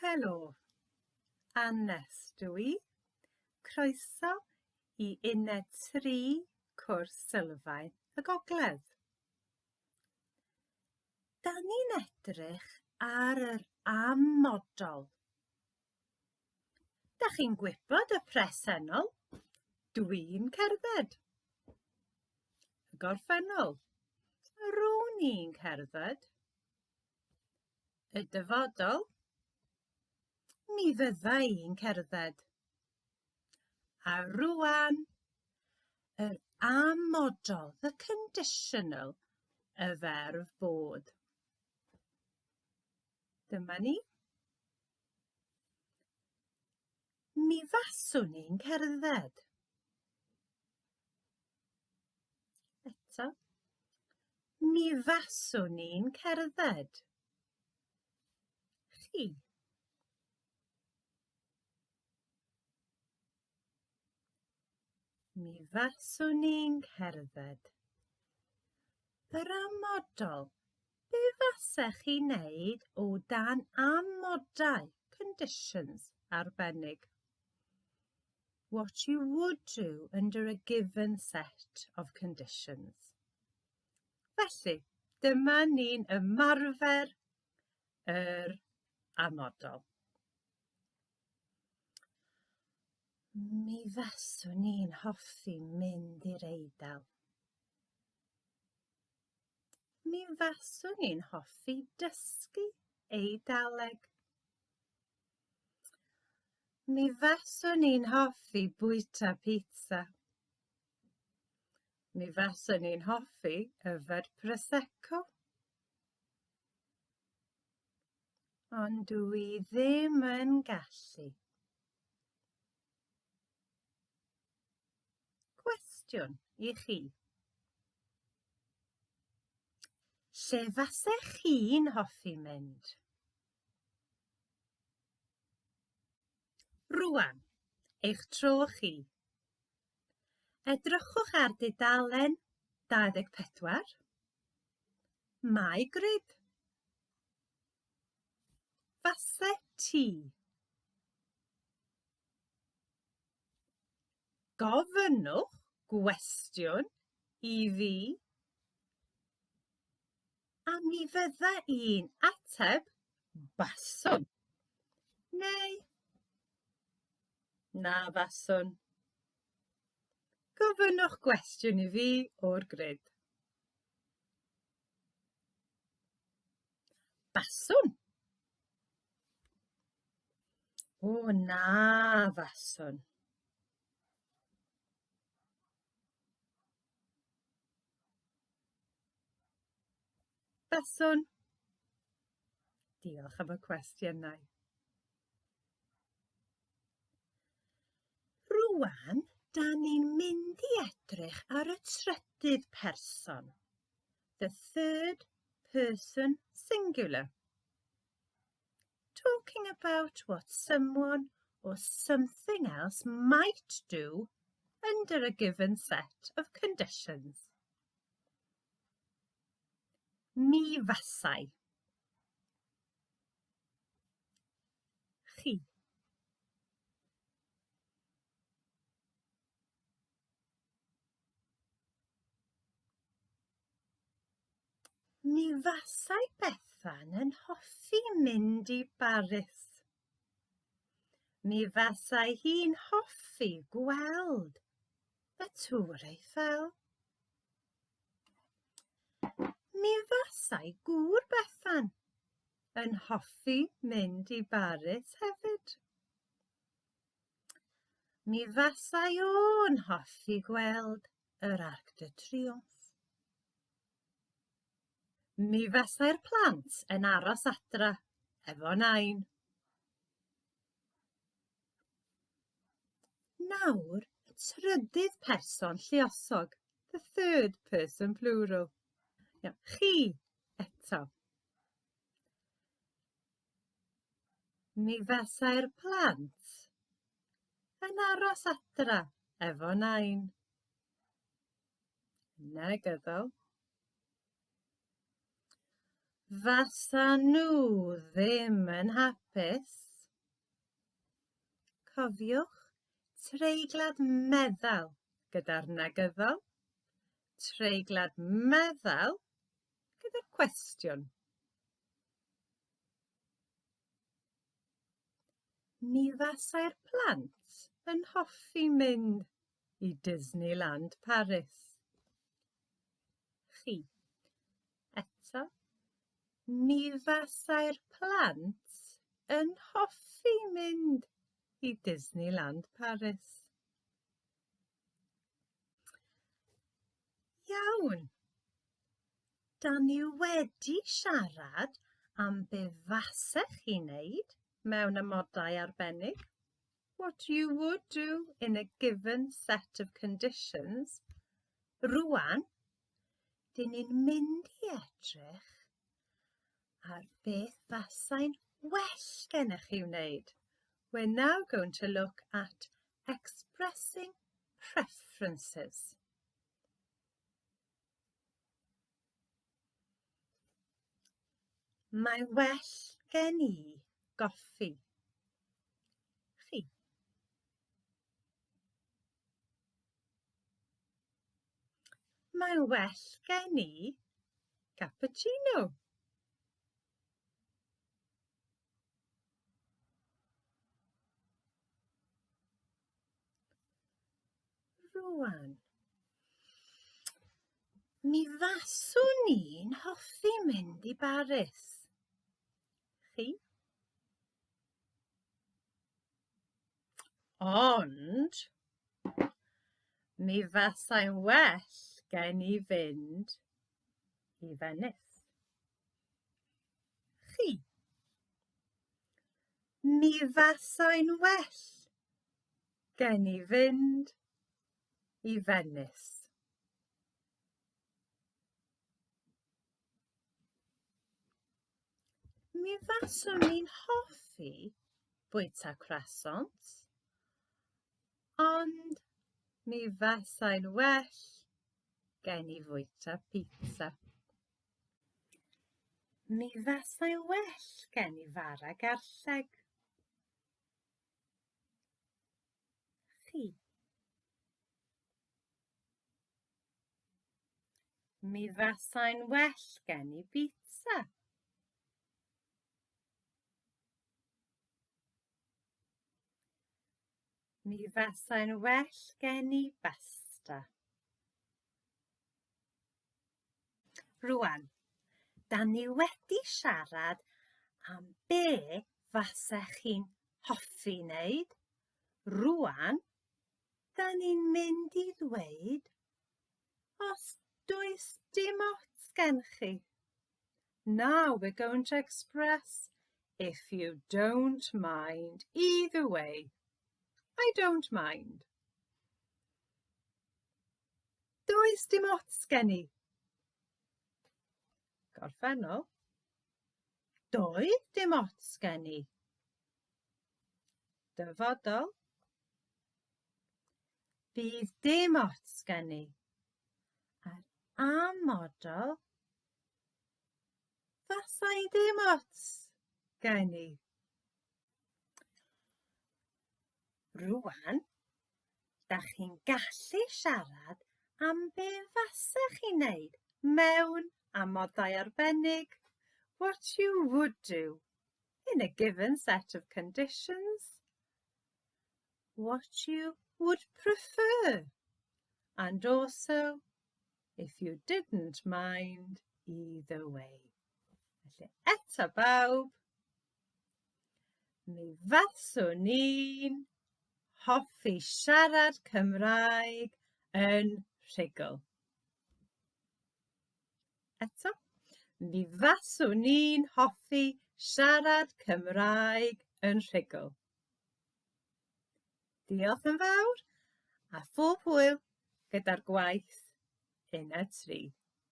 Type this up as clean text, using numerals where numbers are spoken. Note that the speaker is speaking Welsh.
Helo, Annes dw i. Croeso i Uned 3 Cwrs Sylfaen y Gogledd. Da ni'n edrych ar yr amodol. Da chi'n gwybod y presennol? Dwi'n cerdded. Y gorffennol? Ro'n i'n cerdded. Y dyfodol? Mi fydda i'n cerdded. A rŵan, yr amodol, the conditional, y ferf bod. Dyma ni. Mi faswn i'n cerdded. Eto. Mi faswn i'n cerdded. Chi. Mi faswn i'n cerdded. Yr amodol. Be fasech chi'n neud o dan amodau, conditions, arbennig? What you would do under a given set of conditions. Felly, dyma ni'n ymarfer yr amodol. Mi faswn i'n hoffi mynd i'r Eidal. Mi faswn i'n hoffi dysgu Eidaleg. Mi faswn i'n hoffi bwyta pizza. Mi faswn i'n hoffi yfed Prosecco. Ond dw i ddim yn gallu. Cwestiwn i chi. Lle fasech chi'n hoffi mynd? Rwan, eich tro chi. Edrychwch ar dudalen 24. Mae grid. Fase ti. Gofynnwch gwestiwn i fi A mi fydda i'n ateb baswn. Neu na faswn. Gofynnwch gwestiwn i fi o'r grid. Baswn. O na faswn. Baswn. Diolch am y cwestiynau. Rwan, da ni'n mynd i edrych ar y trydydd person. The third person singular. Talking about what someone or something else might do under a given set of conditions. Mi fasai. Chi. Mi fasai Bethan yn hoffi mynd i Baris. Mi fasai hi'n hoffi gweld y Tŵr Eiffel. Mi fasai gŵr Bethan yn hoffi mynd i Baris hefyd. Mi fasai o'n hoffi gweld yr Arc de Triomphe. Mi fasai'r plant yn aros adra efo nain. Nawr, y trydydd person lluosog, the third person plural. Iawn, chi eto. Mi fasai'r plant yn aros adra efo nain. Negyddol. Fasa nhw ddim yn hapus. Cofiwch, treiglad meddal gyda'r negyddol, treiglad meddal gyda'r cwestiwn. Mi fasai'r plant yn hoffi mynd i Disneyland Paris. Chi. Eto, mi fasai'r plant yn hoffi mynd i Disneyland Paris. Iawn. Da ni wedi siarad am be fasech chi'n neud mewn amodau arbennig. What you would do in a given set of conditions. Rwan, dyn ni'n mynd i edrych ar beth fasai'n well gennych chi wneud. We're now going to look at expressing preferences. Mae'n well gen i goffi. Chi. Mae'n well gen i cappuccino. Rwan, mi faswn i'n hoffi mynd i Baris. Chi? Ond, mi fasai'n well gen i fynd i Venice. Chi? Mi fasai'n well gen i fynd i Fenis. Mi faswn i'n hoffi bwyta croissants, ond mi fasai'n well gen i fwyta pizza. Mi fasai well gen i fara garlleg. Chi. Mi fasai'n well gen i bizza. Mi fasai'n well gen i basta. Rwan, da ni wedi siarad am be fasech chi'n hoffi wneud. Rwan, da ni'n mynd i ddweud os does dim ots gen chi. Now we're going to express if you don't mind either way. I don't mind. Does dim ots gen i. Gorffennol. Doedd dim ots gen i. Dyfodol. Bydd dim ots gen i. A'r amodol. Fasai dim ots gen i. Rwan, da chi'n gallu siarad am be fasech chi'n neud mewn amodau arbennig, what you would do in a given set of conditions, what you would prefer, and also if you didn't mind either way. Felly eto bawb, Mi faswn i'n hoffi siarad Cymraeg yn rhugl. Eto, mi faswn i'n hoffi siarad Cymraeg yn rhugl. Diolch yn fawr a phob hwyl gyda'r gwaith uned 3.